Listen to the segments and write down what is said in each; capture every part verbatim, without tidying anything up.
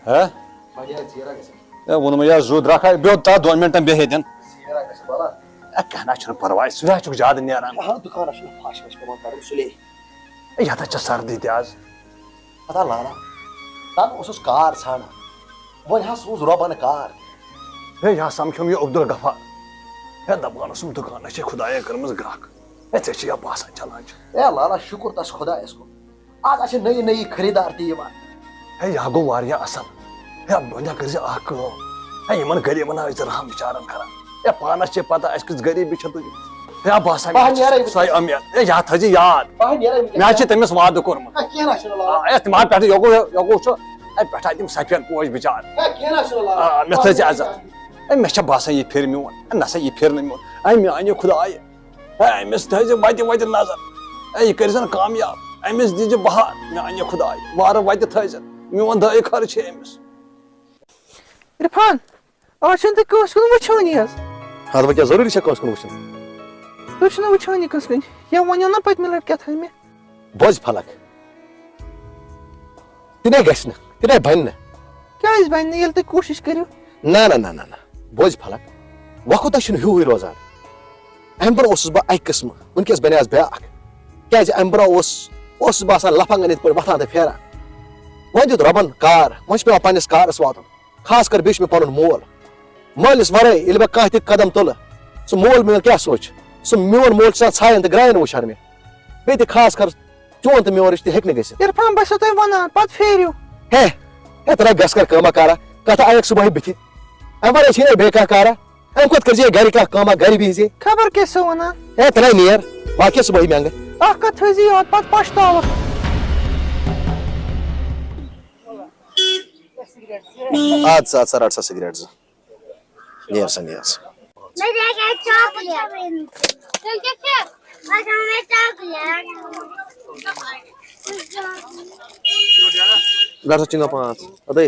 ہہ؟ وۄنۍ ییٚلہِ ژیٖرا گژھِ۔ ہے، ووٚنمَے یا زُو درٛکھ ہا، بیوٚد تا دۄن مِنٹَن بیٚہہِ ییٚتٮ۪ن۔ ژیٖرا گژھِ بَلہٕ۔ ہے، کینٛہہ نہ چھُنہٕ پَرواے، سُلے ہا چھُکھ زیادٕ نیران۔ اَہَن، دُکانَس چھُنہٕ پھَش وَش پٮ۪وان کَرُن سُلے۔ ہے، یَتھ ہا چھےٚ سردی تہِ آز۔ پَتہ لالا، تَنہٕ اوسُس کار ژھانٛڈان، وۄنۍ ہا سوٗز رۄبَن کار۔ ہے، یہِ ہا سَمکھیوٚم یہِ عبدالغفار۔ ہے، دَپان اوسُم، دُکانَس چھے خۄدایَن کٔرمٕژ گرٛکھ۔ ہے، ژےٚ چھِ یا باسان چَلان چھُ۔ ہے لالا، شُکُر تَس خۄدایَس کُن۔ آز آسہِ نٔیی نٔیی خریٖدار تہِ یِوان۔ ہے، یہِ ہا گوٚو واریاہ اَصٕل۔ ہے، وۄنۍ ہا کٔرۍ زِ اَکھ کٲم۔ ہے، یِمَن غریٖبَن ہا ٲسۍ زِ رحم بِچارَن کَران۔ ہے، پانَس چھے پَتہ اَسہِ کِژھ غریٖبی چھےٚ تُجمٕژ۔ ہے، بہٕ ہسا بہٕ ہا نیرَے وٕنکٮ۪س۔ سۄے اُمید۔ ہے، یہِ ہا تھٲیزِ یاد۔ بہٕ ہا نیرَے وٕنکٮ۪س۔ مےٚ حظ چھِ تٔمِس وعدٕ کوٚرمُت۔ ہے، کینٛہہ نہ چھُنہٕ لالا۔ آ، ہے، تِم ہا پٮ۪ٹھٕ یوکُل، یوکُل چھُ۔ ہے، پٮ۪ٹھٕ ہا تِم سفید پوش بِچارٕ۔ ہے، کینٛہہ نہ چھُنہٕ لالا۔ آ، مےٚ تھٲیزِ عزت۔ ہے، مےٚ چھےٚ باسان یہِ پھِرِ میون۔ ہے، نہ سا یہِ پھِرِ نہٕ میون۔ ہے، میٛانہِ خۄدایہِ۔ ہے، أمِس تھٲیزِ وَتہِ وَتہِ نظر۔ ہے، یہِ کٔرۍزٮ۪ن کامیاب۔ أمِس دیٖزِ بہار، میٛانہِ خۄدایہِ۔ وارٕ وَتہِ تھٲیزٮ۪ن۔ میون دٲے خٲر چھِ أمِس۔ عرفان، آز چھِنہٕ تُہۍ کٲنٛسہِ کُن وٕچھٲنی حظ۔ اَدٕ وۄنۍ کیٛاہ ضروٗری چھےٚ کٲنٛسہِ کُن وٕچھُن؟ تُہۍ چھِو نہٕ وٕچھٲنی کٲنٛسہِ کُن۔ یا وۄنۍ اوٚن نا پٔتمہِ لَٹہِ کیٛاہ تھانۍ مےٚ؟ بوز فلک۔ تہِ نے گژھِ نہٕ، تہِ نے بنہِ نہٕ۔ کیٛازِ بنہِ نہٕ، ییٚلہِ تُہۍ کوٗشِش کٔرِو؟ نہ، نہ، نہ، نہ، نہ۔ بوز فلک، وقت چھُنہٕ ہیوٗے روزان۔ اَمہِ برٛونٛہہ اوسُس بہٕ اَکہِ قٕسمہٕ، وٕنکیٚس بنیوس بیٛاکھ۔ کیٛازِ اَمہِ برٛونٛہہ اوس، اوسُس بہٕ آسان لفنٛگن یِتھ پٲٹھۍ وۄتھان تہٕ پھیران۔ وۄنۍ دیُت رۄبن کار، وۄنۍ چھُ پٮ۪وان پننِس کارس واتُن۔ خاص کر بیٚیہِ چھُ مےٚ پنُن مول۔ مٲلِس ورٲے ییٚلہِ بہٕ کانٛہہ تہِ قدم تُلہٕ، سُہ مول میون کیٛاہ سونٛچہِ؟ سُہ میون مول چھُ آسان ژھاین تہٕ گرٛاین وٕچھان مےٚ۔ بیٚیہِ تہِ خاص کر چون تہٕ میون رِشتہٕ ہیٚکہِ نہٕ گٔژھِتھ۔ عرفان، بہٕ چھسو تۄہہِ ونان، پتہٕ پھیرِو۔ ہے، ہے، ترٛا گژھ کر کٲمہ کارا، کتھ آیکھ صبحٲے بٕتھِ؟ امہِ ورٲے چھے نہٕ بیٚیہِ کانٛہہ کارا؟ امہِ کھۄتہٕ کٔرۍ زِ یہِ گرِ کانٛہہ کٲمہ، گرِ بِہزِ۔ خبر کیٛاہ چھسو ونان۔ ہے، ترٛا نیر، باقٕے صبحٲے منٛگہٕ۔ اکھ کتھ تھٲیزِ یاد، پتہٕ پشتاوکھ۔ اَدٕ سا، اَدٕ سا، رَٹ سا سِگریٹ زٕ۔ نیر سا، نیر سا۔ مےٚ دِ اَکہِ چاکلیٹ۔ تیٚلہِ کیٛاہ کھٮ۪کھ؟ مےٚ دِ چاکلیٹ۔ رَٹ سا چِنٛگم پانٛژھ۔ اَدَے۔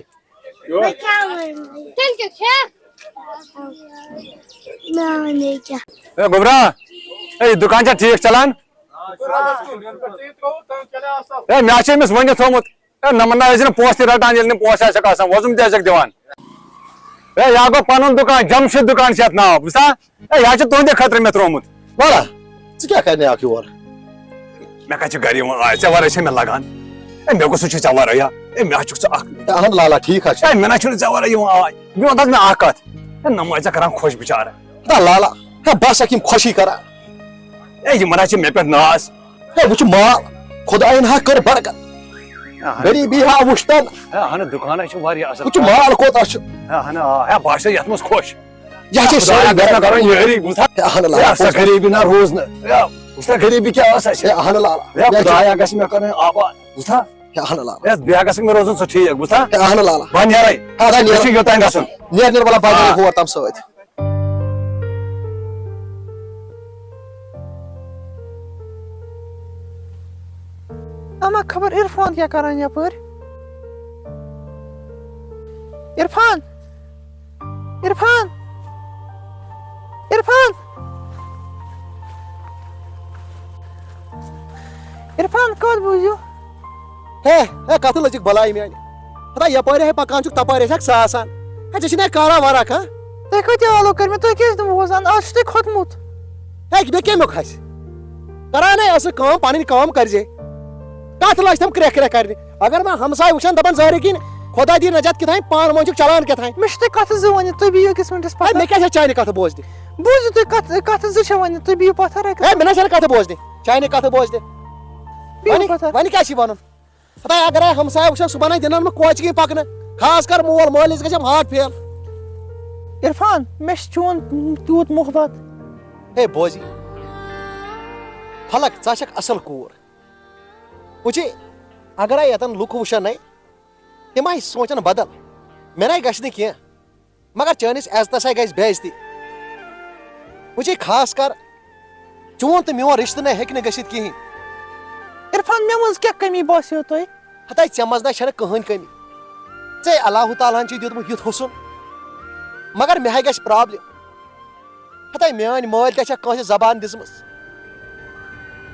مےٚ کیٛاہ وَنہٕ؟ تیٚلہِ کیٛاہ کھٮ۪کھ؟ مےٚ وَنہٕ کیٛاہ۔ ہے گوٚبرا، ہے، یہِ دُکان چھا ٹھیٖک چلان؟ ہے، مےٚ ہا چھُ أمِس ؤنِتھ تھوٚومُت۔ ہے، نہ، نہ ٲسۍ نہٕ پونٛسہٕ تہِ رَٹان، ییٚلہِ نہٕ پونٛسہٕ آسٮ۪کھ آسان، وۄزُم تہِ آسٮ۪کھ دِوان۔ ہے، یہِ ہا گوٚو پَنُن دُکان، جمشید دُکان چھُ یَتھ ناو، بوٗزتھا؟ ہے، یہِ ہا چھُ تُہٕنٛدِ خٲطرٕ مےٚ ترٛوومُت۔ وَلہٕ، ژٕ کیٛاہ کَرنہِ آکھ یور؟ مےٚ کَتہِ چھُ گَرٕ یِوان آے؟ ژےٚ وَرٲے چھا مےٚ لَگان؟ ہے، مےٚ گوٚژھ چھُ ژےٚ وَرٲے، یا؟ ہے، مےٚ ہا چھُکھ ژٕ اَکھ۔ ہے، اَہَن لالا، ٹھیٖک حظ چھُ۔ ہے، مےٚ نہ چھُنہٕ ژےٚ وَرٲے یِوان آے۔ مےٚ وَن تہٕ مےٚ اَکھ کَتھ۔ ہے، نہ ما ژےٚ کَران خۄش بِچارٕ۔ ہتا لالا، ہے بس اکھ یِم خوشی کران۔ ہے، یِمن ہا چھِ مےٚ پٮ۪ٹھ ناز۔ ہے، وٕچھ مال، خۄدایَن ہا کٔر برکت۔ اہن۔ غریٖبی ہا وٕچھتن۔ ہے، اہن، دُکان ہا چھُ واریاہ اصل۔ وٕچھ مال کوٗتاہ چھُ۔ ہے، اہن، آ، ہے، بہٕ ہا چھُس یتھ منٛز خۄش۔ یہِ ہا چھِ خۄدایا، سٲری گژھِ مےٚ کرُن یٲری، بوٗزتھا؟ ہے، اہن لالا۔ ہے، سۄ غریٖبی نہ روٗز نہٕ۔ ہے، وٕچھتھا، غریٖبی کیٛاہ ٲس اَسہِ؟ ہے، اہن لالا۔ ہے، خۄدایا، گژھِ مےٚ کرُن آباد، بوٗزتھا؟ ہے، اہن لالا۔ ہے، بیٚیہِ گژھِ مےٚ روزُن ژٕ ٹھیٖک، بوٗزتھا؟ ہے، اہن لالا۔ بہٕ نیرے۔ ہے، ادا مےٚ نیرو۔ چھُ یوٚتام گژھُن۔ نیر، نیر، وَلہٕ بہٕ آ۔ نیرٕ ہور تام سۭتۍ۔ اما خبر عرفان کیٛاہ کران یپٲرۍ؟ عرفان! عرفان! عرفان! عرفان، کتھ بوٗزِو؟ ہے، ہے، کتھ لٔجِکھ بلاے میانہِ؟ ہتا یپٲرۍ ہے پکان چھُکھ، تپٲرۍ ٲسۍ اکھ ساسان۔ ہے، ژےٚ چھُے نہ کارا وارا کانٛہہ؟ تۄہہِ کتہِ آلو کٔرۍ مےٚ؟ تُہۍ کیٛازِ نہٕ بوزان؟ آز چھُ تۄہہِ کھوٚتمُت۔ ہے، مےٚ کَمیُک ہسہِ؟ کران ہے ٲسٕکھ کٲم، پنٕنۍ کٲم کٔرۍ زِ۔ کتھ لٲج تِم کرٛٮ۪کھ کرٛٮ۪کھ کرنہِ؟ اگر ما ہمساے وٕچھن، دپان زٲرِو کِنۍ خۄدا دی نجات کیٛاہ تام، پانہٕ وٲنۍ چھُکھ چلان کیٛاہ تام۔ مےٚ چھُ تۄہہِ کتھٕ زٕ ونہِ، تُہۍ بِہِو أکِس مِنٹس ہے، پتھر۔ مےٚ کیٛاہ چھےٚ چانہِ کتھٕ بوزنہِ؟ بوٗزِو تُہۍ کتھٕ، کتھٕ زٕ چھےٚ ونہِ، تُہۍ بِہِو پتھر اکہِ۔ ہے، مےٚ نہ چھنہٕ کتھٕ بوزنہِ، چانہِ کتھٕ بوزنہِ۔ بِہِو وۄنۍ، پتھر۔ وۄنۍ کیٛاہ چھِ ونُن؟ ہتا اگرے ہمساے وٕچھن، صُبحن دِنن نہٕ کوچہِ کِنۍ پکنہٕ۔ خاص کر مول، مٲلِس گژھٮ۪م ہارٹ فیل۔ عرفان، مےٚ چھُ چون تیوٗت محبت۔ ہے بوزِ، فلک، ژٕ چھکھ اصل کوٗر۔ وٕچھِ، اگرے یتن لُکھ وٕچھن نے، تِم آسہِ سونٛچان بدل۔ مےٚ نے گژھِ نہٕ کینٛہہ، مگر چٲنِس عزتس ہے گژھِ بے عزتی۔ وٕچھِ، خاص کر چون تہٕ میون رشتہٕ نے ہیٚکہِ نہٕ گٔژھِتھ کِہیٖنۍ۔ عرفان، مےٚ منٛز کیٛاہ کٔمی باسیو تۄہہِ؟ ہتے، ژےٚ منٛز نہ چھنہٕ کٕہٕنۍ کٔمی۔ ژےٚ اللہ تعالیٰ ہن چھُے دیُتمُت یُتھ حُسن، مگر مےٚ ہے گژھِ پرابلم۔ ہتے، میٲنۍ مٲلۍ تہِ چھےٚ کٲنٛسہِ زبان دِژمٕژ۔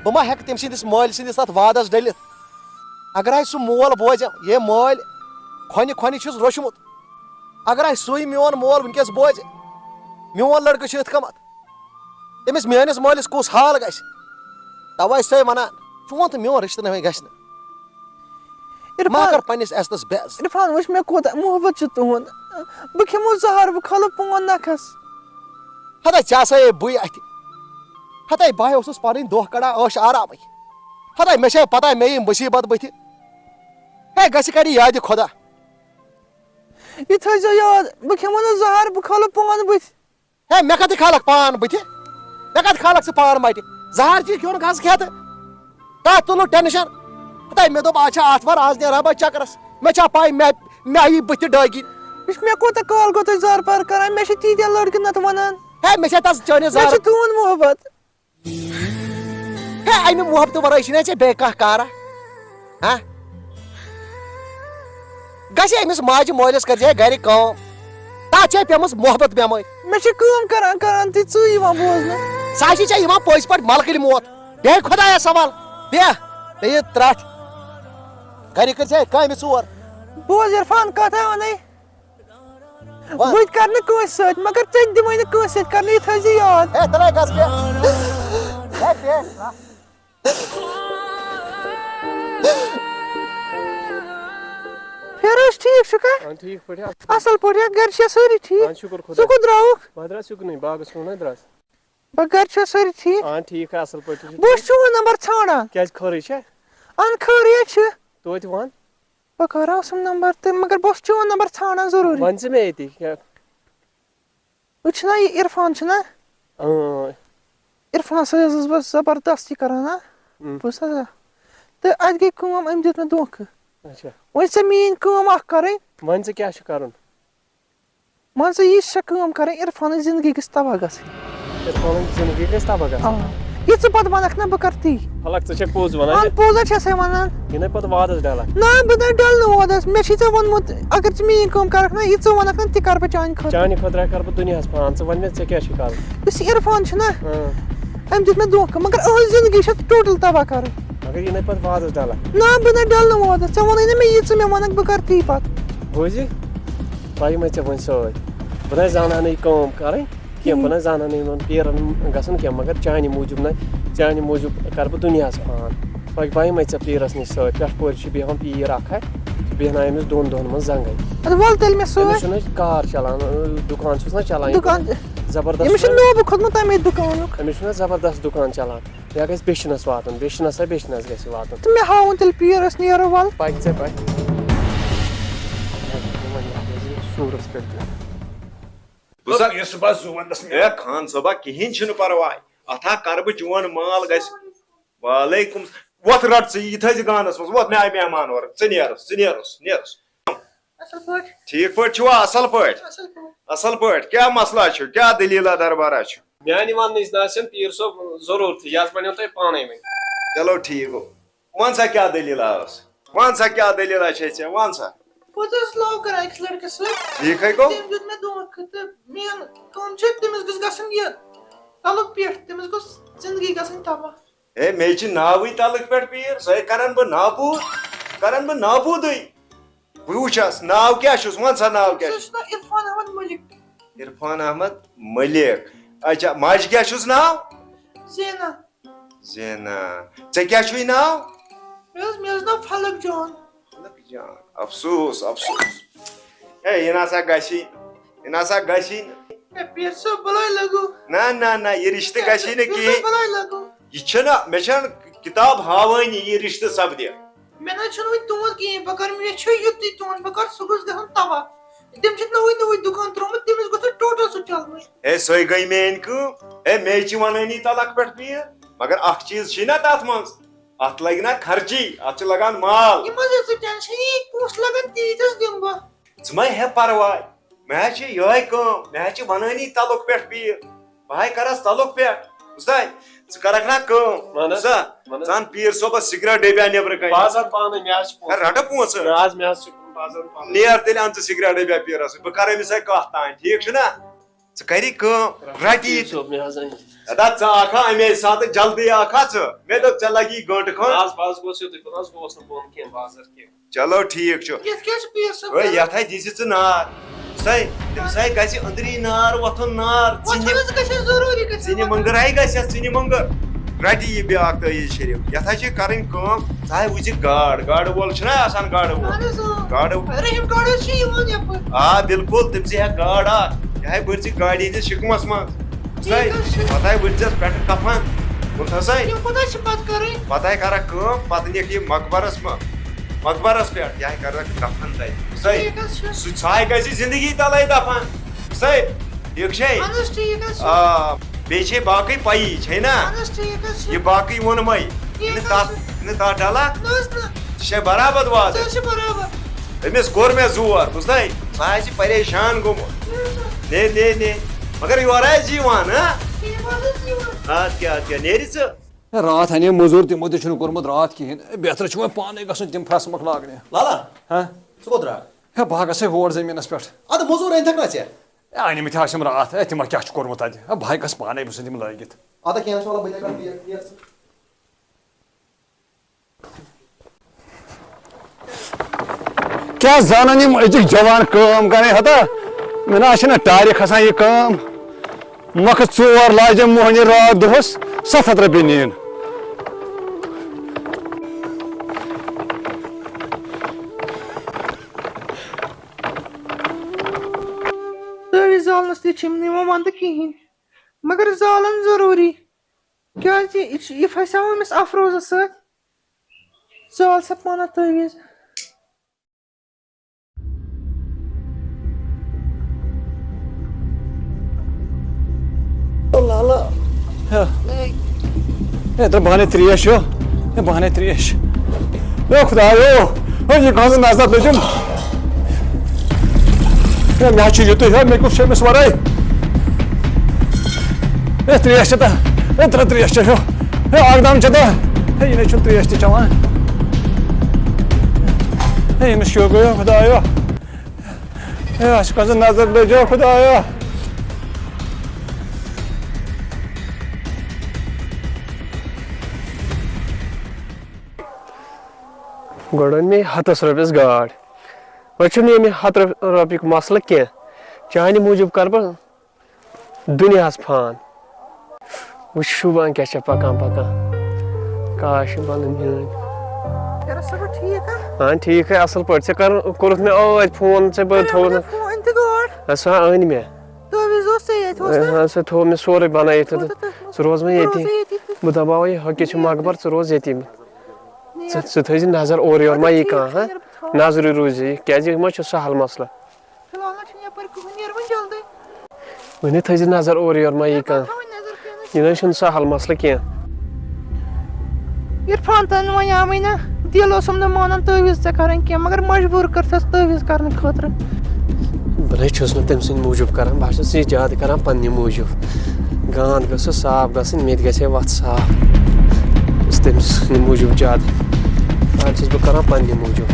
بہٕ ما ہٮ۪کہٕ تٔمۍ سٕنٛدِس مٲلۍ سٕنٛدِس تتھ وعدس ڈٔلِتھ؟ اگرے سُہ مول بوزِ، ہے مٲلۍ، کھۄنہِ کھۄنہِ چھُس روٚچھمُت۔ اگر آسہِ سُے میون مول وٕنکیٚس بوزِ، میون لڑکہٕ چھُ یِتھ کٔمتھ، تٔمِس میٲنِس مٲلِس کُس حال گژھِ؟ توے چھسے ونان، چون تہٕ میون رشتہٕ نہٕ وۄنۍ گژھِ نہٕ۔ ما عرفان، کر پننِس عزتس بے عزت۔ عرفان، وٕچھ مےٚ کوٗتاہ محبت چھُ تُہُنٛد۔ بہٕ کھٮ۪مو زہر، بہٕ کھالو پون نکھس۔ ہتا ژےٚ آسے بٕے اتھِ۔ ہتے بہٕ اوسُس پنٕنۍ دۄہ کڑان عٲش آرامٕے۔ ہتے مےٚ چھے پتہ مےٚ یِم مُصیبت بٕتھِ۔ ہے گژھِ کرِ یادِ خۄدا۔ یہِ تھٲیزیو یاد، بہٕ کھٮ۪مو نہٕ زہر، بہٕ کھالو پون بٕتھِ۔ ہے مےٚ کتہِ کھالکھ پان بٕتھِ؟ مےٚ کتہِ کھالکھ ژٕ پان مٹہِ؟ زہر چھِ کھیوٚن گژھ کھٮ۪تھ۔ تتھ تُلُن ٹینشن۔ ہتے مےٚ دوٚپ آز چھِ آتھوار، آز نیرٕ ہا بہٕ چکرس۔ مےٚ چھا پاے مےٚ، مےٚ آیی بٕتھِ ڈٲگی۔ یُس مےٚ کوٗتاہ کال گوٚو تۄہہِ زارٕ پار کران، مےٚ چھِ تیٖتیٛاہ لڑکہٕ نتہٕ ونان۔ ہے مےٚ چھا تس چٲنِس مےٚ زارٕ چھِ تُہُنٛد محبت۔ ہے، امہِ محبتہٕ ورٲے چھُنہ ژےٚ بیٚیہِ کانٛہہ کارا؟ ہا؟ گژھِ أمِس ماجہِ مٲلِس کٔرۍ زِ گرِ کٲم۔ تتھ چھے پیمٕژ محبت بٮ۪مٲرۍ۔ مےٚ چھِ کٲم کران کران تہِ ژٕے یِوان بوزنہٕ۔ سۄ چھِ ژےٚ یِوان پٔزۍ پٲٹھۍ ملکٕلۍ موت۔ بیٚیہِ خۄدایس سوال۔ بیٚہہ، بیٚیہِ ترٹھ۔ گرِ کٔرۍ زِ کامہِ ژور۔ بوز عرفان، کتھ ہا ونے۔ وَن۔ بہٕ تہِ کرٕ نہٕ کٲنٛسہِ سۭتۍ، مگر ژےٚ تہِ دِمے نہٕ کٲنٛسہِ سۭتۍ کرنہٕ، یہِ تھٲیزِ یاد۔ ہے، تَلے گژھ بیٚہہ۔ ہے، بیٚہہ۔ فیروز، ٹھیٖک چھُکھا؟ آ، ٹھیٖک پٲٹھۍ، اَصٕل۔ اَصٕل پٲٹھۍ، گرِ چھا سٲری ٹھیٖک؟ آ، شُکُر خۄدایَس۔ ژٕ کوٚت درٛاوُکھ؟ بہٕ درٛاس یُکنُے، باغَس کُن ہا درٛاس۔ بہٕ، گرِ چھا سٲری ٹھیٖک؟ آ، ٹھیٖک، اَصٕل پٲٹھۍ، ژٕ چھُکھ بہٕ اوسُس ٹھیٖک؟ چون نمبر ژھانٛڈان۔ کیٛازِ، خٲرٕے چھا؟ اَہَن، خٲرٕے ہا چھِ۔ توتہِ وَن۔ بہٕ کَرٕ آسُم نمبر تہٕ، مگر بہٕ اوسُس چون نمبر ژھانٛڈان ضروٗری۔ وَن ژٕ مےٚ ییٚتی، کیٛاہ؟ وٕچھ نا، یہِ عرفان چھُنا؟ اۭں۔ عرفان سۭتۍ حظ ٲسٕس بہٕ زبردست یہِ کران، ہا؟ اۭں۔ بوٗز حظ؟ تہٕ اَتہِ گٔے کٲم، أمۍ دیُت مےٚ دھوکہٕ۔ اچھا۔ وۄنۍ ژےٚ میٛٲنۍ کٲم اکھ کرٕنۍ۔ وۄنۍ ژےٚ کیٛاہ چھُ کرُن؟ مان ژٕ، یہِ چھےٚ کٲم کرٕنۍ، عرفانٕچ زندگی گٔژھ تباہ گژھٕنۍ۔ عرفانٕچ زندگی گٔژھ تباہ گژھٕنۍ۔ آ۔ یہِ ژٕ پتہٕ ونکھ نا، بہٕ کرٕ تی۔ حالانکہ ژٕ چھکھ پوٚز ونان۔ اہن، پوٚز ہا چھسے ونان۔ یہِ نے پتہٕ وادس ڈلکھ۔ نہ، بہٕ نہ ڈلہٕ نہٕ وادس۔ مےٚ چھُے ژےٚ ووٚنمُت، اگر ژٕ میٲنۍ کٲم کرکھ نا، یہِ ژٕ ونکھ نا، تہِ کرٕ بہٕ چانہِ خٲطرٕ۔ چانہِ خٲطرٕ ہا کرٕ بہٕ دُنیاہس پان۔ ژٕ ون مےٚ، ژےٚ کیٛاہ چھُے کرُن؟ یُس یہِ عرفان چھُ نا، اۭں۔ أمۍ دیُت مےٚ دھوکہٕ، مگر أہنٛز زندگی چھےٚ total تباہ کرٕنۍ۔ مگر یہِ نے پتہٕ وادس ڈلکھ۔ نہ، بہٕ نہ ڈلہٕ نہٕ وادس۔ ژےٚ ووٚنُے نہ مےٚ، یہِ ژٕ مےٚ ونکھ، بہٕ کرٕ تی پتہٕ۔ بوٗزِ، بہٕ یِمے ژےٚ وۄنۍ سۭتۍ۔ بہٕ نہ زانہٕ ہا نہٕ یہِ کٲم کرٕنۍ۔ کینٛہہ، بہٕ نہ زانہٕ ہا نہٕ یِمن پیرن گژھُن کینٛہہ، مگر چانہِ موٗجوٗب نہ، چانہِ موٗجوٗب کرٕ بہٕ دُنیاہس پان۔ پکھ بہٕ یِمے ژےٚ پیرس نِش سۭتۍ، پٮ۪ٹھ پورِ چھُ بیٚہوان پیٖر اکھ ہا، سُہ بیٚہنایہِ أمِس دۄن دۄہن منٛز زنٛگے۔ اَدٕ وَل تیٚلہِ مےٚ سۭتۍ۔ أمِس چھُنہٕ کار چلان، دُکان چھُس نہ چلان۔ دُکان۔ زبردست۔ أمِس چھُ نوبہٕ کھوٚتمُت تَمے دُکانُک۔ أمِس چھُنہ زبردست دُکان چلان، یا گژھِ بیٚچھنس واتُن، بیٚچھنس ہا بیٚچھنس گژھِ واتُن۔ تہٕ مےٚ ہاوُن تیٚلہِ پیٖرس نیرو وَل۔ پکھ ژےٚ پکھ۔ صوٗرس پٮ۪ٹھ۔ بہٕ سا یُس بہٕ زُوَنَس مےٚ۔ ہے خان صٲبا، کِہیٖنۍ چھُنہٕ پرواے۔ اَتھ ہا کَرٕ بہٕ چون مال گژھِ۔ وعلیکم۔ وۄتھ رَٹ ژٕ، یہِ تھٲیزِ گانَس منٛز۔ وۄتھ، مےٚ آیہِ مہمان اورٕ۔ ژٕ نیرُس، ژٕ نیرُس، نیرُس۔ اَصٕل پٲٹھۍ۔ ٹھیٖک پٲٹھۍ چھِوا؟ اَصٕل پٲٹھۍ؟ اَصٕل پٲٹھۍ۔ اَصٕل پٲٹھۍ۔ کیٛاہ مسلہٕ چھُ؟ کیٛاہ دٔلیٖلہ دربارہ چھُ؟ میٛانہِ وَننٕچ نہ آسن پیٖر صٲب ضروٗرتھٕے، یہِ حظ بَنیو تۄہہِ پانَے وۄنۍ۔ چلو ٹھیٖک گوٚو۔ وَن سا کیٛاہ دٔلیٖلہ ٲس؟ وَن سا کیٛاہ دٔلیٖلہ چھے ژےٚ؟ وَن سا۔ بہٕ تہِ ٲسٕس love کران أکِس لڑکس سۭتۍ۔ ٹھیٖک ہے گوٚو۔ تٔمۍ دیُت مےٚ دھوکہٕ تہٕ میٲنۍ کٲم چھِ، تٔمِس گٔژھ گژھٕنۍ یہِ تَلُک پٮ۪ٹھ، تٔمِس گوٚژھ زندگی گژھٕنۍ تباہ۔ ہے، مےٚ چھِ ناوٕے تَلٕک پٮ۪ٹھ پیٖر، سۄے کرن بہٕ نابوٗد، کرن بہٕ نابوٗدٕے۔ بہٕ وٕچھس، ناو کیٛاہ چھُس؟ وَن سا، ناو کیٛاہ سُہ چھُس؟ چھُ ناو عرفان احمد ملک۔ عرفان احمد ملک۔ اچھا، ماجہِ کیٛاہ چھُس ناو؟ زینہ۔ زینا، ژےٚ کیٛاہ چھُے ناو؟ مےٚ حظ، مےٚ حظ ناو فلک جان۔ فلک جان، افسوس، افسوس۔ ہے، یہِ نسا گژھی، یہِ نسا گژھی نہٕ۔ ہے، پیٖر صٲب، بلاے لگو۔ نہ، نہ، نہ، یہِ رِشتہٕ گژھی نہٕ پیٖر صٲب، کِہیٖنۍ۔ بلاے لگو۔ یہِ چھَنہٕ، مےٚ چھَنہٕ کِتاب ہاوٲنی یہِ رِشتہٕ سپدِ۔ مےٚ نہ حظ چھُنہٕ وۄنۍ تُہُنٛد کِہیٖنۍ، بہٕ کَرٕ، مےٚ چھُ یُتُے تُہُنٛد، بہٕ کَرٕ، سُہ گوٚژھ گژھُن تباہ۔ تٔمۍ چھُ نوٚوُے نوٚوُے دُکان ترٛوومُت، تٔمِس گوٚژھ نہٕ total سُہ چلنُے۔ ہے، سۄے گٔے میٛٲنۍ کٲم۔ ہے، مے چھِ وَنٲنی تَلَکھ پٮ۪ٹھ پیٖر، مگر اَکھ چیٖز چھِی نا تَتھ منٛز، اَتھ لَگہِ نا خرچی، اَتھ چھِ لَگان مال۔ یہِ مہ حظ ٲسِو tension، ییٖتۍ پونٛسہٕ لَگَن، تیٖتۍ حظ دِمہٕ بہٕ۔ ژٕ مہ ہےٚ پَرواے، مےٚ حظ چھِ یِہوٚے کٲم، مےٚ حظ چھِ وَنٲنی تَلُک پٮ۪ٹھ پیٖر۔ بہٕ ہاے کَرَس تَلُک پٮ۪ٹھ، بوٗزتھا؟ ژٕ کَرَکھ نا کٲم، وَن حظ، بوٗزتھا؟ وَن حظ۔ ژٕ اَن پیٖر صٲبَس سِگریٹ ڈٔبیا نیٚبرٕ کَنہِ۔ بہٕ حظ اَنہٕ پانَے، مےٚ حظ چھِ پونٛسہٕ۔ ہے، رَٹہٕ پونٛسہٕ۔ نہ حظ، مےٚ حظ چھِ، بہٕ حظ اَنہٕ پانَے۔ نیر تیٚلہِ اَن ژٕ سِگریٹ ڈٔبیا پیٖرَس سۭتۍ، بہٕ کَرَے أمِس سۭتۍ کَتھ تام، ٹھیٖک چھُنا؟ ژٕ کری کٲم، رٹی۔ صٲب، مےٚ حظ أنۍ۔ ادا ژٕ آکھا اَمے ساتہٕ جلدی آکھا ژٕ؟ مےٚ دوٚپ ژےٚ لگی گٲنٛٹہٕ کھنٛڈ۔ بہٕ حظ، بہٕ حظ گوس یوٚتُے، بہٕ حظ گوس نہٕ بۄن کینٛہہ، بہٕ حظ ٲسۍ کینٛہہ۔ چلو ٹھیٖک چھُ۔ یتھ کیٛاہ چھُ پیٖر صٲب ہے، کران؟ یتھ ہے دِژِ ژٕ نار۔ سَے، تٔمِس ہے گژھِ أنٛدری نار وۄتھُن، نار۔ وۄتھُن ژِنہِ، حظ گژھِ ضروٗری گژھِ ژِنہِ وۄتھُن۔ مۄنٛگٕر ہے گژھٮ۪س، ژِنہِ مۄنٛگٕر۔ رٹہِ یہِ بیٛاکھ تٲویٖز شریٖف۔ یتھ حظ چھِ کرٕنۍ کٲم، ژٕ ہے وٕچھِ گاڈ، گاڈٕ وول چھُنہ آسان گاڈٕ وول؟ اہن حظ، اۭں۔ گاڈٕ۔ رحیم گاڈ حظ چھُ یِوان یپٲرۍ۔ آ، بِلکُل، تٔمۍ سٕے ہٮ۪کھ گاڈ اکھ۔ یہِ ہے بٔرۍ زِ گاڑِ ہٕنٛدِس شِکمَس منٛز۔ ٹھیٖک حظ چھُ۔ پَتہٕ ہے ؤٹۍ زٮ۪س پٮ۪ٹھٕ کفن۔ بوٗزتھا سَے؟ یِم کوٗتاہ چھِ پَتہٕ کَرٕنۍ؟ پَتہٕ ہے کَرَکھ کٲم، پَتہٕ نِکھ یہِ مقبرَس منٛز۔ مقبرَس پٮ۪ٹھ، یہِ ہے کَرَکھ کفن تَتہِ۔ بوٗزتھا؟ ٹھیٖک حظ چھُ۔ سُہ، سُہ ہے گژھِ زِندگی تَلَے دفن۔ بوٗزتھا؟ ٹھیٖک چھے؟ اَہَن حظ، ٹھیٖک حظ چھُ۔ آ، بیٚیہِ چھے باقٕے پَیی، چھے نا؟ اَہَن حظ، ٹھیٖک حظ چھُ۔ یہِ باقٕے ووٚنمَے۔ ٹھیٖک نہٕ حظ تَتھ، چھُ۔ نہٕ تَتھ ڈَلَکھ۔ نہ حظ، نہ۔ ژےٚ چھے برابر وعدٕ؟ ژےٚ حظ چھِ برابر۔ أمِس کوٚر مےٚ زور، بوٗزتھا؟ سُہ آسہِ پریشان گوٚمُت۔ نے، نے، نے۔ مگر یورٕ آسہِ یِوان، ہا؟ ٹھیٖک حظ چھُ یِوان۔ اَدٕ کیٛاہ، اَدٕ کیٛاہ، نیرِ ژٕ؟ ہے، راتھ اَنے موٚزوٗر، تِمو تہِ چھُنہٕ کوٚرمُت راتھ کِہیٖنۍ۔ ہے، بہتر چھُ وۄنۍ پانَے گژھُن تِم پھرٛٮ۪س مۄکلاونہِ۔ لالا، ہا؟ ژٕ کوٚت درٛاکھ؟ ہے، بہٕ ہا گژھٕ ہا ہور زٔمیٖنَس پٮ۪ٹھ۔ اَدٕ موٚزوٗر أنۍتھَکھ نا ژےٚ؟ ہے، أنۍمٕتۍ ہا چھِم راتھ۔ ہے، تِمَن کیٛاہ چھُ کوٚرمُت اَتہِ؟ ہے، بہٕ ہا گژھٕ پانَے، بہٕ ژھٕنہٕ تِم لٲگِتھ۔ اَدٕ کینٛہہ چھُنہٕ، وَلہٕ بہٕ تہِ کَرٕ بیٚیہِ، بیٚیہِ ژٕ۔ کیٛاہ زانن یِم أزِکۍ جوان کٲم کرٕنۍ ہتا؟ مےٚ نہ حظ چھِنہٕ ٹارِ کھسان یہِ کٲم۔ مۄکھٕ ژور لاجہِ موہنہِ راتھ دۄہس ستھ ہتھ رۄپیہِ نِن۔ تٲویٖز زالنس تہِ چھِم نہٕ یِوان ونٛدٕ کِہیٖنۍ، مگر زالن ضروٗری۔ کیٛازِ یہِ چھُ، یہِ پھسیو أمِس افروزس سۭتۍ۔ ژٕ وَل سا پانہ تٲویٖز۔ لالا۔ ہے۔ ہے، ترٛےٚ بانَے ترٛیش چھُ۔ ہے، بانَے ترٛیش۔ ہے، خدایو۔ ہے، یہِ کۄس نظر لٔجِم؟ ہے، مےٚ حظ چھُ یُتُے، ہے، مےٚ کُس چھُ أمِس وَرٲے؟ ہے، ترٛیش چھےٚ تہٕ، ہے، ترٛےٚ ترٛیش چھےٚ، ہے۔ ہے، اَکھ دام چھےٚ تہٕ۔ ہے، یہِ نَے چھُنہٕ ترٛیش تہِ چٮ۪وان۔ ہے، أمِس کیٛاہ گوٚو، خدایو؟ ہے، اَسہِ کۄس نظر لٔج، خدایو؟ گۄڈٕ أنۍ مےٚ ہَتَس رۄپیَس گاڈ۔ وۄنۍ چھُنہٕ ییٚمہِ ہَتھ رۄپ-، رۄپیُک مسلہٕ کینٛہہ۔ چانہِ موٗجوٗب کَرٕ بہٕ دُنیاہَس فان۔ وٕچھ شوٗبان کیٛاہ چھےٚ پَکان پَکان۔ کاش یہِ بَنہٕ میٛٲنۍ۔ یارا صٲبہ، ٹھیٖک ہا؟ اَہَن، ٹھیٖک ہے، اَصٕل پٲٹھۍ۔ ژےٚ کَر-، کوٚرُتھ مےٚ ٲدۍ فون، ژےٚ بہٕ کَریو تھوٚوُتھ مےٚ نہٕ۔ فون تہِ گٲڈ۔ اَسا أنۍ مےٚ۔ تٲویٖز اوس ژےٚ ییٚتہِ، اوس نہ؟ اَہَن، سُہ تھوٚو مےٚ سورُے بَنٲیِتھ تہٕ تھوٚو تہٕ تٔتھۍ منٛز۔ ژٕ روز وۄنۍ بہٕ ییٚتی۔ روزٕ ییٚتی۔ بہٕ دَباوَے، ہۄ کیٛاہ چھُ نیر۔ مقبر، ژٕ روز ییٚتی۔ نیر۔ ژٕ، ژٕ تھٲیزِ نظر اورٕ یورٕ ما اَدٕ یی ٹھیٖک کانٛہہ، چھُ، ہا؟ نیر بہٕ تھاوٕ۔ نظرٕے روٗزِ یہِ، کیٛازِ یہِ ما چھُ سہل مسلہٕ؟ فی الحال نہ چھُنہٕ یَپٲرۍ کٕہٕنۍ، نیر وۄنۍ جلدی۔ وۄنۍ تھٲیزِ نظر اورٕ یورٕ ما یی نیر بہٕ کانٛہہ۔ تھاوٕ نظر کینٛہہ نہ یہِ نہ چھُنہٕ سہل مسلہٕ کینٛہہ۔ عرفان تہٕ وۄنۍ آوٕے نہ، دِل اوسُم نہٕ مانان تٲویٖز ژےٚ کَرٕنۍ کینٛہہ، مگر مجبوٗر کٔرتھَس تٲویٖز کَرنہٕ خٲطرٕ۔ بہٕ نَے چھُس نہٕ تٔمۍ سٕنٛدِ موٗجوٗب کَران، بہٕ ہا چھُس یہِ زیادٕ کَران پنٛنہِ موٗجوٗب۔ گانٛد گٔژھٕس صاف گژھٕنۍ، مےٚ تہِ گژھِ ہے وَتھ صاف۔ بہٕ چھُس تٔمۍ سٕنٛدِ موٗجوٗب زیادٕ۔ آز چھُس بہٕ کَران پنٛنہِ موٗجوٗب۔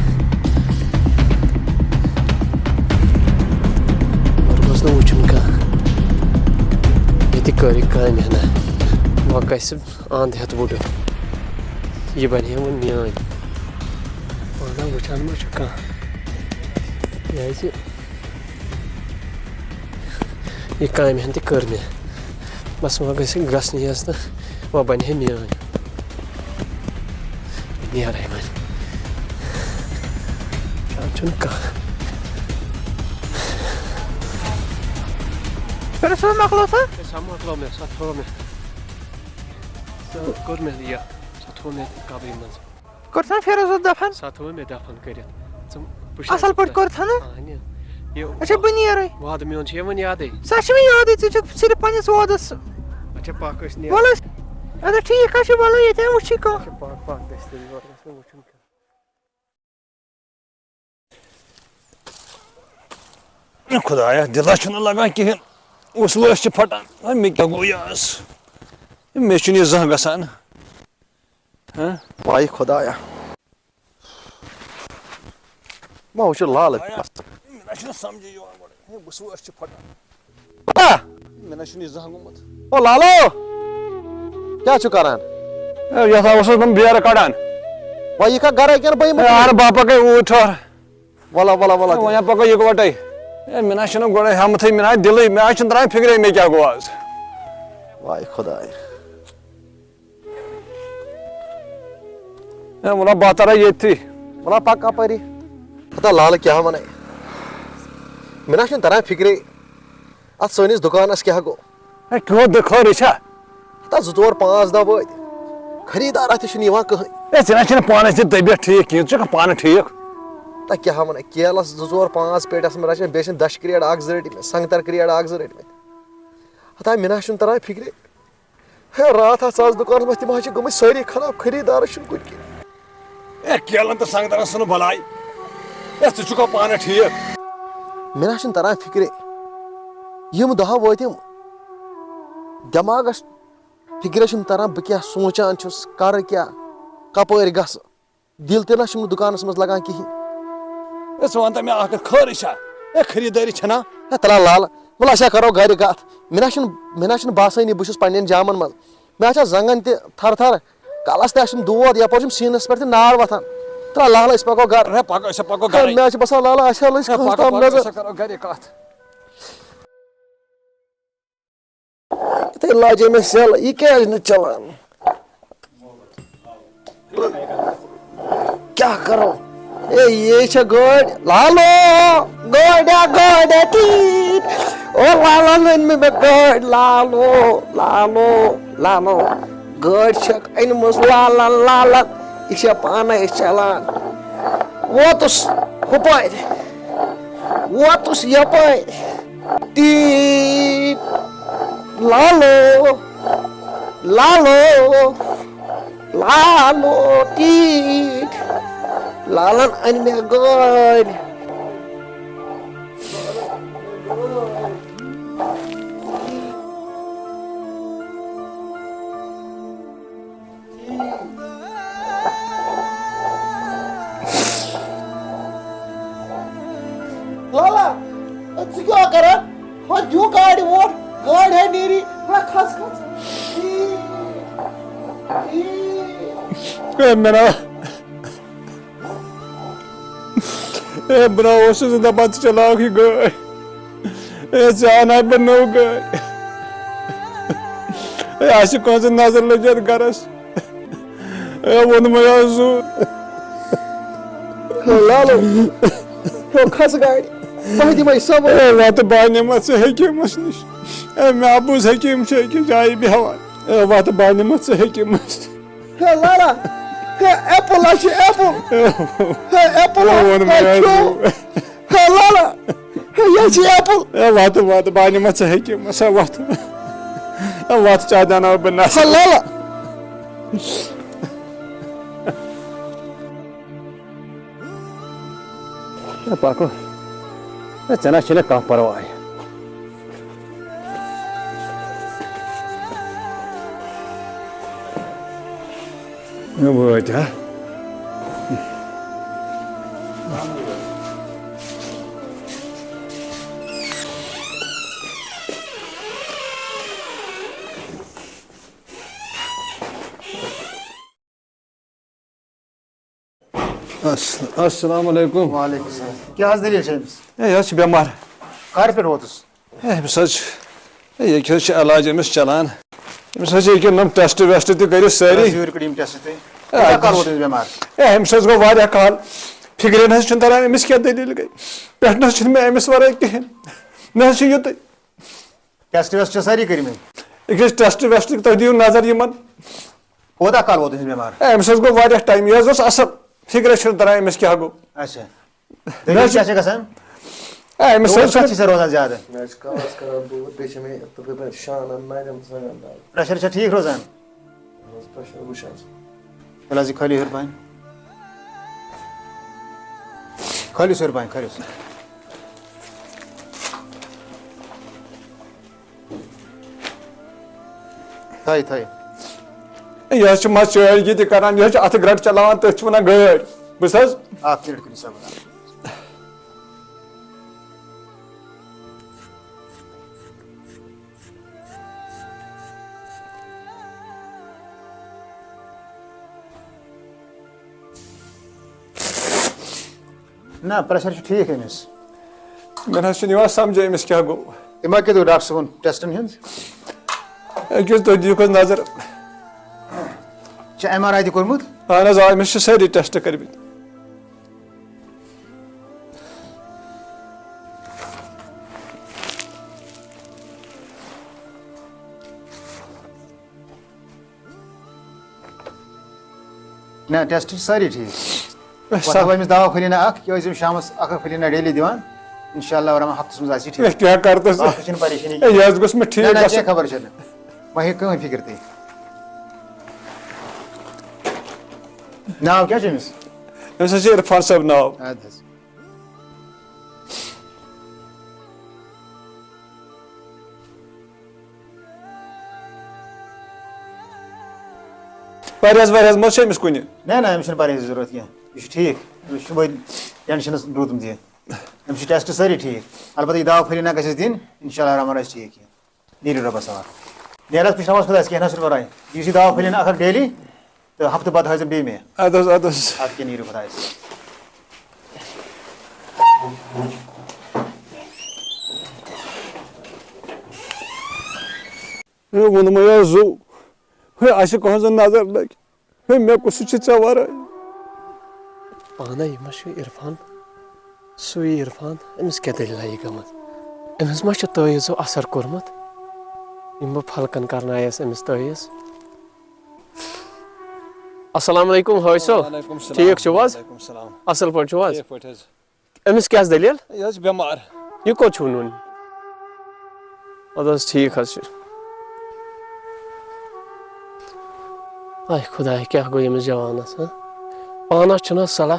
گوٚژھ نہٕ وٕچھُن کانٛہہ۔ ییٚتہِ کٔر یہِ کامہِ ہنا۔ وۄنۍ گژھِ اَنٛد ہٮ۪تھ وُڈُن۔ یہِ بَنہِ ہے وۄنۍ میٛٲنۍ۔ وَنان وٕچھان ما چھُ کانٛہہ۔ کیٛازِ یہِ کامہِ ہن تہِ کٔر مےٚ۔ بس وۄنۍ گژھِ گژھنٕے یٲژ تہٕ وۄنۍ بَنہِ ہے میٛٲنۍ۔ نیرے وۄنۍ۔ وٕچھان چھُنہٕ کانٛہہ۔ پھِرِ سا مۄکلو سا۔ ہے، سۄ مۄکلٲو مےٚ، سۄ تھٲو مےٚ۔ سۄ کوٚر مےٚ یہِ، سۄ تھٲو مےٚ قبرِ منٛز۔ کوٚر سا فیروز دفن؟ سۄ تھٲو مےٚ دفن کٔرِتھ۔ ژٕ، بہٕ چھُس اَصٕل پٲٹھۍ کوٚر تھا نہٕ؟ اہنہِ۔ یہِ اچھا، بہٕ نیرے۔ وعدٕ میون چھُ یِوان یادٕے۔ سۄ چھِ مےٚ یادٕے، ژٕ چھُکھ صرف پننِس وعدس۔ اچھا، پکھ أسۍ نیرو۔ وَلہٕ حظ۔ اچھا، ٹھیٖک حظ چھُ، وَلہٕ ییٚتہِ وٕچھی کانٛہہ۔ اچھا، پکھ، پکھ، گژھِ تیٚلہِ یورٕ گژھِ نہٕ وٕچھُن کینٛہہ۔ خدایا، دِلس چھُنہٕ لگان کِہیٖنۍ، وُسلہٕ ٲسۍ چھِ پھٹان۔ وۄنۍ مےٚ کیٛاہ گوٚو یَس؟ مےٚ چھُنہٕ یہِ زانٛہہ گژھان۔ ہاں؟ پاے خدایا۔ ما وٕچھُ لالہٕ۔ خدایا، مےٚ نہ چھُنہٕ سمجھے یِوان گۄڈٕ۔ ہے، وُسلہٕ ٲسۍ چھِ پھٹان۔ آ۔ مےٚ نہ چھُنہٕ یہِ زانٛہہ گوٚمُت۔ او لالو، کیٛاہ چھُ کران؟ اے، یتھ ہا اوسُس بہٕ بیرٕ کڑان۔ وۄنۍ یہِ کھا گرے کِنہٕ بہٕ یِمہٕ؟ اے، اہن بابا گٔے اوٗرۍ ٹھٔہر۔ وَلہ، وَلہ، وَلہ۔ اے، وۄنۍ ہا پکو یِکوٹے۔ اے، مےٚ نہ چھُنہٕ گۄڈے ہمتھٕے، مےٚ نہ دِلٕے، مےٚ نہ چھُنہٕ تران فکرے مےٚ کیٛاہ گوٚو آز۔ واے خۄداے۔ اے، وَلہ بہٕ ترا ییٚتھی۔ وَلہ پکھ اپٲری۔ ہتا لالہٕ کیٛاہ وَنَے؟ مےٚ نہ چھُنہٕ تران فکرے۔ اتھ سٲنِس دُکانس کیٛاہ گوٚو؟ ہے، کیٛاہ دُکھ خٲرٕے چھا؟ ہتا زٕ ژور پانٛژھ دۄہ وٲتۍ، خریٖدار اتھِ چھُنہٕ یِوان کٕہٕنۍ۔ ہے، ژےٚ نہ چھُنہٕ پانس تہِ طبیعت ٹھیٖک کِہیٖنۍ، ژٕ چھُکھ پانہٕ ٹھیٖک؟ تہ کیٛاہ ونہٕ، کیلس زٕ ژور پانٛژھ پیٹہِ آسہٕ مےٚ رچھِ مٕتۍ، بیٚیہِ ٲسِم دَچھِ کرٛیڈ اکھ زٕ رٔٹۍ مٕتۍ، سنٛگتر کرٛیڈ اکھ زٕ رٔٹۍ مٕتۍ۔ ہتا مےٚ نہ چھُنہٕ تران فِکرِ۔ ہے، راتھ آسہٕ ژٕ اتھ دُکانس منٛز، تِم حظ چھِ گٔمٕتۍ سٲری خراب، خریٖدارس چھُنہٕ کُنہِ کِنۍ۔ اے، کیلن تہٕ سنگترن ژھٕنہٕ بلاے۔ اے، ژٕ چھُکھا پانہٕ ٹھیٖک؟ مےٚ نہ چھُنہٕ تران فِکرے۔ یِم دۄہ وٲتِم، دٮ۪ماغس فِکرے چھُنہٕ تران، بہٕ کیٛاہ سونٛچان چھُس، کرٕ کیٛاہ، کپٲرۍ گژھٕ۔ دِل تہِ نہ چھُم نہٕ دُکانس منٛز لگان کِہینۍ۔ اے، ژٕ وَن تہٕ مےٚ اکھ کتھ، خٲرٕے چھا؟ اے، خریٖدٲری چھَنا؟ ہے تلا لال، وَلہٕ أسۍ ہا کرو گرِ کتھ۔ مےٚ نہ چھُنہٕ، مےٚ نہ چھُنہٕ باسٲنی بہٕ چھُس پننٮ۪ن جامن منٛز۔ مےٚ ہا چھا زنٛگن تہِ تھر تھر، کلس تہِ آسُم دود، یپٲرۍ چھُم سیٖنس پٮ۪ٹھ تہِ نار وۄتھان۔ ترٛا لالہ، أسۍ پکو گرٕ۔ ہے، پکو، أسۍ ہا پکو ہے، گرے۔ مےٚ ہا چھُ باسان لالہ، اَسہِ ہا لٔج ہے، کٲنٛسہِ پکو، تام پکو، نظر۔ أسۍ ہا کرو گرے کتھ۔ یِتھے لاجے مےٚ سیل، یہِ کیٛازِ نہٕ چلان؟ کیٛاہ کرو؟ اے، یے چھےٚ گٲڑۍ، لالو، گٲڑیا، گٲڑیا، ٹیٖٹ۔ او لالن أنۍ مےٚ، مےٚ گٲڑۍ، لالو، لالو، لالو۔ گٲڑۍ چھکھ أنمٕژ لالن، لالن۔ یہِ چھےٚ پانے چلان۔ ووتُس ہُپٲرۍ، ووتُس یپٲرۍ۔ ٹیٖٹ۔ لالو، لالو، لالو، ٹیٖٹ۔ لالن أنۍ مےٚ گٲڑۍ۔ لالا، ژٕ کیٛاہ کران؟ ہۄ دیُن گاڑِ ووٹ، گٲڑۍ ہے نیری، ہا کھس کھس۔ اے میرا، اے برا اوسُس دپان ژٕ چلاوکھ یہِ گٲڑۍ۔ اے، ژےٚ اَنہٕ ہا بہٕ نٔو گٲڑۍ۔ اے، اَسہِ چھِ کٲنٛسہِ نظر لٔجِتھ گرس۔ اے، ووٚنمَے حظ سُہ۔ لالو، ہو کھس گاڑِ، بہٕ دِمَے سوٲرۍ۔ اے، وَتہٕ بہٕ نِمَتھ ژٕ حکیٖمَس نِش۔ اے، مےٚ بوٗز حکیٖم چھُ أکِس جایہِ بیٚہوان۔ اے، وَتہٕ بہٕ نِمَتھ ژٕ حکیٖمَس۔ ہے لالا، ہے ایپل ہا چھُ ایپل۔ ہے ایپل ہا، ہے ووٚنمَے حظ کھیوٚو۔ سُہ۔ ہے لالا، ہے یہِ چھِ ایپل۔ اے وَتہٕ، وَتہٕ، بہٕ اَنہٕ یِمَن ژٕ ہیٚکہِ، سا وَتھ۔ اے وَتہٕ، ژےٚ دیٛاوناوٕ بہٕ نَس۔ ہے لالا۔ اے پَکو۔ اے ژےٚ نہ چھُنہٕ کانٛہہ پَرواے۔ وٲتۍ ہا۔ الس-، السلام علیکم۔ وعلیکم السلام۔ کیٛاہ حظ دٔلیٖل چھےٚ أمِس؟ ہے، یہِ حظ چھُ بٮ۪مار۔ کَر پٮ۪ٹھ ووتُس؟ ہے، أمِس حظ چھُ، ہے، ییٚکہِ حظ چھُ علاج أمِس چلان۔ أمِس حظ چھِ ییٚکہِ یِم ٹیسٹ ویسٹ تہِ کٔرِتھ سٲری۔ حظ یوٗرۍ کٔڑۍ یِم ٹیسٹ تہِ۔ ہے، کوٗتاہ کال ووت أمِس بٮ۪مار؟ ہے، أمِس حظ گوٚو واریاہ کال۔ فِکرِ نہ حظ چھُنہٕ تران أمِس کیٛاہ دٔلیٖل گٔے۔ پٮ۪ٹھ نہ حظ چھُنہٕ مےٚ أمِس وَرٲے کِہیٖنۍ۔ مےٚ حظ چھُ یُتُے۔ ٹیسٹ ویسٹ چھا سٲری کٔرمٕتۍ؟ أکِس ٹیسٹ ویسٹ تُہۍ دِیِو نظر یِمَن۔ کوٗتاہ کال ووت أمِس بٮ۪مار؟ ہے، أمِس حظ گوٚو واریاہ ٹایم، یہِ حظ اوس اَصٕل، فِکرِ چھُنہٕ تَران أمِس کیٛاہ گوٚو۔ اچھا۔ نہ دٔلیٖل حظ کیٛاہ چھِ گژھان؟ ہے، أمِس حظ دود چھُنہٕ کَتھ چھِ ژےٚ روزان زیادٕ؟ مےٚ حظ چھِ کَلَس کَران دود، بیٚیہِ چھِ مےٚ یَتھ تَپٲرۍ پٮ۪ٹھ شانَن نَرٮ۪ن ژَنان دَگ۔ پرٛٮ۪شَر چھا ٹھیٖک روزان؟ اَہَن حظ، پرٛٮ۪شَر وٕچھ حظ۔ تُل حظ یہِ کھٲلِو ہیوٚر پَہَن۔ کھٲلِو سا ہیوٚر پَہَن، کھٲلِو سا۔ تھٲیِو، تھٲیِو۔ ہے، یہِ حظ چھُ مَزٕ چٲنۍ کہِ تہِ کَران، یہِ حظ چھُ اَتھٕ گرٛنٛٹہٕ چلاوان، تٔتھۍ چھِ وَنان گٲڑۍ۔ بوٗزتھٕ حظ؟ اَکھ مِنَٹ کٔرِو صبر۔ نہ، پریشر چھُ ٹھیٖک أمِس۔ مےٚ نہ حظ چھُنہٕ یِوان سمجھے أمِس کیٛاہ گوٚو۔ تٔمۍ ما کیٛاہ دوٚپ ڈاکٹر صٲبُن ٹیسٹن ہُنٛد؟ أکِس تُہۍ دِیِو حظ نظر۔ چھا ایم آر آی تہِ کوٚرمُت؟ اہن حظ، آ، أمِس چھِ سٲری ٹیسٹ کٔرمٕتۍ۔ نہ، ٹیسٹ چھِ سٲری ٹھیٖک۔ اچھا۔ پتہٕ ہاوو أمِس دوا پھٔلۍ ہنا اکھ، یہِ ٲسۍ زیو شامس اکھ اکھ پھٔلۍ ہنا ڈیلی دِوان۔ انشاءاللہ الرحمن ہفتس منٛز آسہِ یہِ ٹھیٖک۔ ہے، کیٛاہ کر تہٕ ژٕ؟ باقٕے چھِنہٕ پریشٲنی اے، کینٛہہ۔ یہِ حظ گوٚژھ مےٚ نہ، ٹھیٖک نہ، گژھُن۔ کینٛہہ خبر چھَنہٕ۔ مہ ہیٚیِو کٕہٕنۍ فِکر تُہۍ۔ ناو کیٛاہ چھُ أمِس؟ أمِس حظ چھُ عرفان صٲب ناو۔ اَدٕ حظ۔ پرہیز ورہیز ما چھُ أمِس کُنہِ؟ نہ، نہ، أمِس چھُنہٕ پرہیزٕچ ضروٗرت کینٛہہ۔ یہِ چھُ ٹھیٖک۔ أمِس چھُ وۄنۍ ٹینشنس روٗدمُت یہِ۔ أمِس چھِ ٹیسٹ سٲری ٹھیٖک۔ البتہ یہِ دوا پھٔلۍ نہ گژھٮ۪س دِنۍ، انشاءاللہ الرحمن آسہِ ٹھیٖک یہِ۔ نیٖرِو رۄبَس حوالہٕ۔ نیرَس پُشراوَس خۄدایَس، کینٛہہ نہ حظ چھُنہٕ پَرواے۔ یُس یہِ دوا پھٔلۍ اَکھ اَکھ ڈیلی، تہٕ ہفتہٕ بعد ہٲیزیو بیٚیہِ مےٚ۔ اَدٕ حظ، اَدٕ حظ۔ اَدٕ کیٛاہ، نیٖرِو خۄدایَس۔ ہے، ووٚنمَے حظ زُو۔ ہے، اَسہِ کانٛہہ زَن نظر لَگہِ۔ ہے، مےٚ کُس چھُ ژےٚ وَرٲے؟ پانَے، یہِ ما چھُ عرفان؟ سُے عرفان؟ أمِس کیٛاہ دٔلیٖلہ یہِ گٔمٕژ؟ أمِس ما چھُ تٲویٖزو اثر کوٚرمُت؟ یِم بہٕ پھلکن کرنایس أمِس تٲویٖز۔ السلام علیکم حٲج صٲب۔ وعلیکم السلام۔ ٹھیٖک چھِو حظ؟ وعلیکم السلام۔ اصل پٲٹھۍ چھِو حظ؟ ٹھیٖک پٲٹھۍ حظ۔ أمِس کیٛاہ حظ دٔلیٖل؟ یہِ حظ چھِ بٮ۪مار۔ یہِ کوٚت چھُو نیُن؟ اَدٕ حظ، ٹھیٖک حظ چھُ۔ آے خۄداے، کیٛاہ گوٚو ییٚمِس جوانَس، ہہ؟ پانَس چھُنہٕ حظ صلاح؟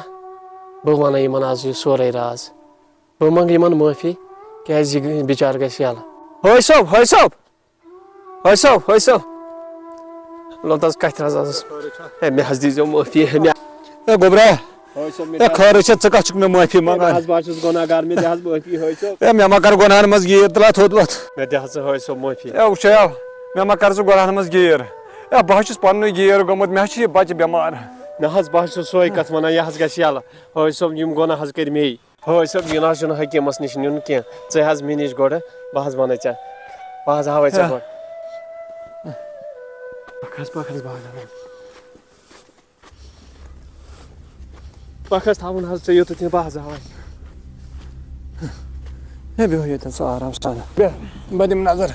بہٕ وَنَے یِمَن آز یہِ سورُے راز۔ بہٕ منٛگہٕ یِمَن معٲفی، کیٛازِ یہِ بِچارٕ گژھِ یَلہٕ۔ حٲج صٲب، حٲج صٲب! حٲج صٲب، حٲج صٲب۔ لوٚت حظ کَتھِ رَزَس۔ ہے، مےٚ حظ دیٖزیو معٲفی، ہے، مےٚ۔ ہے، گوٚبرا۔ حٲج صٲب، مےٚ ہے، دِ حظ، خٲرٕے چھا، ژٕ کَتھ چھُکھ مےٚ معٲفی ہے، منٛگان؟ بہٕ حظ، بہٕ حظ چھُس گۄناہ گار، مےٚ دِ حظ معٲفی، حٲج صٲب۔ ہے، مےٚ ما کَر گۄناہَن منٛز گیٖر، تُل اَتھ تھوٚد وَتھ۔ مےٚ دِ حظ ژٕ، حٲج صٲب، معٲفی۔ ہے، وٕچھے، مےٚ ما کَر ژٕ گۄناہَن منٛز گیٖر۔ ہے، بہٕ حظ چھُس پَننُے گیٖر گوٚمُت، مےٚ حظ چھُ یہِ بَچہٕ بٮ۪مار۔ نہ حظ، بہٕ حظ چھُس سۄے کَتھ وَنان، یہِ حظ گژھِ یَلہٕ۔ حٲج صٲب، یِم گۄناہ حظ کٔرۍ مے۔ حٲج صٲب، یہِ نہ حظ چھُنہٕ حکیٖمَس نِش نیُن کینٛہہ۔ ژٕ حظ مےٚ نِش گۄڈٕ، بہٕ حظ وَنَے ژےٚ۔ بہٕ حظ ہاوَے ژےٚ ہہ۔ گۄڈٕ۔ پَکھ حظ، پَکھ حظ، بہٕ حظ ہاوَے۔ پَکھ حظ، تھاوُن حظ ژےٚ یوٚتَتھ یہِ، بہٕ حظ ہاوَے۔ ہے، بیٚہہ ییٚتٮ۪ن ژٕ آرام سان۔ بیٚہہ، بہٕ دِمہٕ نظر۔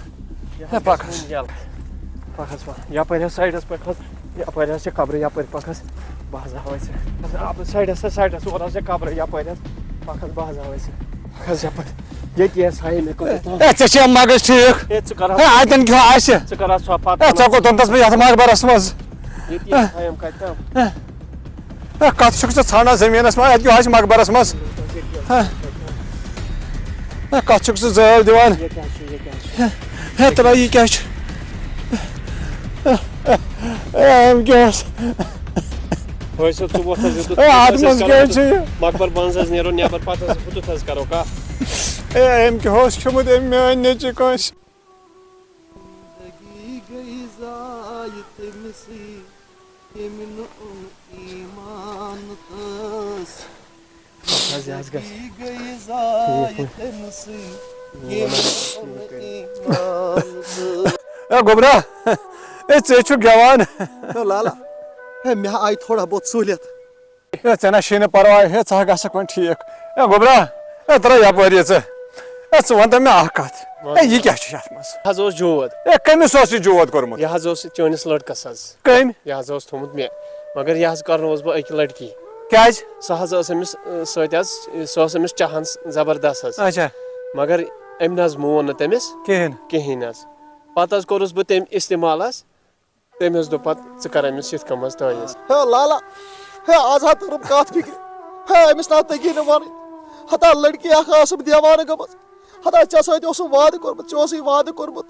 ہے، پَکھ حظ۔ یَلہٕ۔ پَکھ حظ، پَکھ۔ یَپٲرۍ حظ سایڈَس پٮ۪ٹھ حظ۔ یَپٲرۍ حظ چھِ قبرٕ، یَپٲرۍ پَکھ حظ۔ بہٕ حظ ہاوَے ژےٚ۔ اَپٲرۍ سایڈَس حظ، سایڈَس، اورٕ حظ چھِ قبرٕ، یَپٲرۍ حظ۔ پَکھ حظ، بہٕ حظ ہاوَے ژےٚ۔ پَکھ حظ یَپٲرۍ۔ ییٚتی حظ ہایے مےٚ کوٚت تام۔ ہے، ژےٚ چھےٚ مَغٕز ٹھیٖک؟ ہے، ژٕ کَر حظ۔ ہے، اَتٮ۪ن کیٛاہ آسہِ؟ ژٕ کَر حظ ژھۄپہٕ پَتہٕ ہے، ژےٚ کوٚت اوٚنتَس بہٕ یَتھ مَقبَرَس منٛز؟ ییٚتی حظ ہایم کَتہِ تام۔ ہے، کَتھ چھُکھ ژٕ ژھانڈان زٔمیٖنَس منٛز؟ اَتہِ کیٛاہ آسہِ مَقبَرَس منٛز؟ ہے، ہے، کَتھ چھُکھ ژٕ زٲو دِوان؟ ییٚتہِ حظ چھُ، ییٚتہِ حظ چھُ۔ ہے، ہے، ترٛاو، یہِ کیٛاہ چھُ؟ ہے، أمۍ کیٛاہ اوس؟ حٲج صٲب، ژٕ وۄتھ حظ یوٚتُتھ۔ ہے، اَتھ منٛز کیٛاہ چھُ یہِ؟ مقبر منٛز حظ نیرو نٮ۪بر، پتہٕ حظ ہُتُتھ حظ کرو کتھ۔ ہے، أمۍ کیٛاہ اوس کھیوٚمُت أمۍ میٛانہِ نیٚچوِ کٲنٛسہِ؟ زندگی گٔے ضایع تٔمۍ سٕے، ییٚمۍ نہٕ اوٚن ایمان تہٕ۔ حظ، یہِ حظ گژھِ۔ اے گوٚبرا، اے ژٕ چھُکھ گٮ۪وان۔ ہے لالا، ہے مےٚ آیہِ تھوڑا بہت سہوٗلیت۔ اے ژےٚ نہ چھے نہٕ پرواے، ہے ژٕ ہا گژھکھ وۄنۍ ٹھیٖک۔ اے گوٚبرا، اے ترٛاو یپٲرۍ یہِ ژٕ۔ اے ژٕ وَن تہٕ مےٚ اکھ کتھ۔ اے یہِ کیٛاہ چھُ یتھ منٛز؟ حظ اوس جود۔ اے کٔمِس اوس یہِ جود کوٚرمُت؟ یہِ حظ اوس چٲنِس لڑکس حظ۔ کٔمۍ؟ یہِ حظ اوس تھوٚمُت مےٚ، مگر یہِ حظ کرنووُس بہٕ أکہِ لڑکی۔ کیٛازِ؟ سۄ حظ ٲس أمِس، ٲ، سۭتۍ حظ، سۄ ٲس أمِس چاہان زبردست حظ۔ اچھا۔ مگر أمۍ نہ حظ مون نہٕ تٔمِس کِہیٖنۍ۔ کِہیٖنۍ حظ۔ پتہٕ حظ کوٚرُس بہٕ تٔمۍ استعمال حظ۔ تٔمۍ حظ دوٚپ پتہٕ، "ژٕ کر أمِس یِتھ کٔنۍ حظ تٲویٖز؟" ہے لالا، ہے آز ہا توٚرُم کتھ فکرِ۔ ہے أمِس نہ تگی نہٕ ونٕنۍ۔ ہتا لڑکی اکھ ٲسٕم دیوانہٕ گٔمٕژ۔ ہتا ژےٚ سۭتۍ اوسُم وعدٕ کوٚرمُت، ژےٚ اوسُے وعدٕ کوٚرمُت۔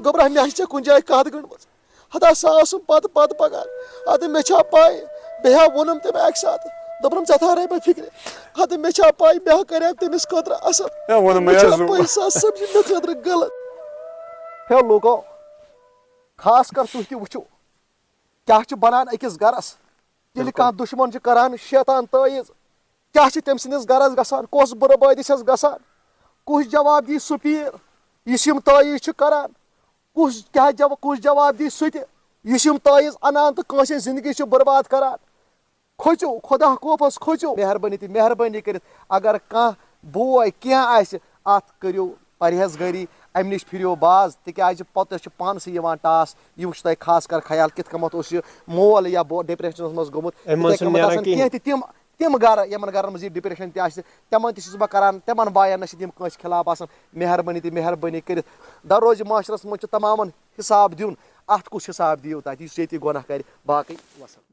گوٚبرا، مےٚ چھِ ژےٚ کُنہِ جایہِ کتھ گٔنڈمٕژ۔ ہتا سۄ ٲسٕم پتہٕ پتہٕ پکان۔ ادٕ مےٚ چھا پاے، بیٚیہِ ہا ووٚنُم تٔمۍ اکہِ ساتہٕ، دوٚپنم، "ژےٚ تھاونے بہٕ فکرِ۔" ادٕ مےٚ چھا پاے، مےٚ ہا کریو تٔمِس خٲطرٕ اصل۔ ہے، ووٚنُم مےٚ مےٚ چھا چھُ۔ پاے، سۄ ٲس سمجھِ مےٚ خٲطرٕ غلط۔ ہے لوٗکو، خاص کر تُہۍ تہِ وٕچھِو، کیٛاہ چھُ بنان أکِس گرس، ییٚلہِ بِلکُل۔ کانٛہہ دُشمن چھُ کران شیطان تٲیٖز، کیٛاہ چھِ تٔمۍ سٕنٛدِس گَرَس گژھان؟ کۄس بُرٕ بٲدی چھَس گژھان؟ کُس جواب دی سُہ پیٖر یُس یِم تٲویٖز چھُ کَران؟ کُس کیٛاہ جواب، کُس جواب دی سُہ تہِ یُس یِم تٲویٖز اَنان تہٕ کٲنٛسہِ ہٕنٛز زِندگی چھُ بُرباد کَران؟ کھوٗژِو، خۄدا خوفَس کھوٗژِو۔ مہربٲنی تہٕ مہربٲنی کٔرِتھ، اگر کانٛہہ بوے کینٛہہ آسہِ، اَتھ کٔرِو پرہیزگٲری، اَمہِ نِش پھِرِو باز، تِکیٛازِ پَتہٕ چھُ پانسٕے یِوان ٹاس۔ یہِ وٕچھِو تۄہہِ خاص کر خیال، کِتھ کٔنۍ اوس یہِ مول یا بو-، ڈپریشنَس منٛز گوٚمُت۔ أمۍ منٛز یِتھَے چھُنہٕ کٔنۍ نیران آسان کِہیٖنۍ۔ کینٛہہ تہِ تِم، تِم گرٕ، یِمَن گرَن منٛز یہِ ڈپریشن تہِ آسہِ، تِمَن تہِ چھُس بہٕ کران، تِمَن بایَن نہ چھِ تِم کٲنٛسہِ خلاف آسان۔ مہربٲنی تہٕ مہربٲنی کٔرِتھ، دَرو زِ معاشرَس منٛز چھُ تَمامَن حِساب دیُن۔ اَتھ کُس حِساب دِیِو تَتہِ، یُس ییٚتہِ گۄناہ کَرِ؟ باقٕے وَسَلام۔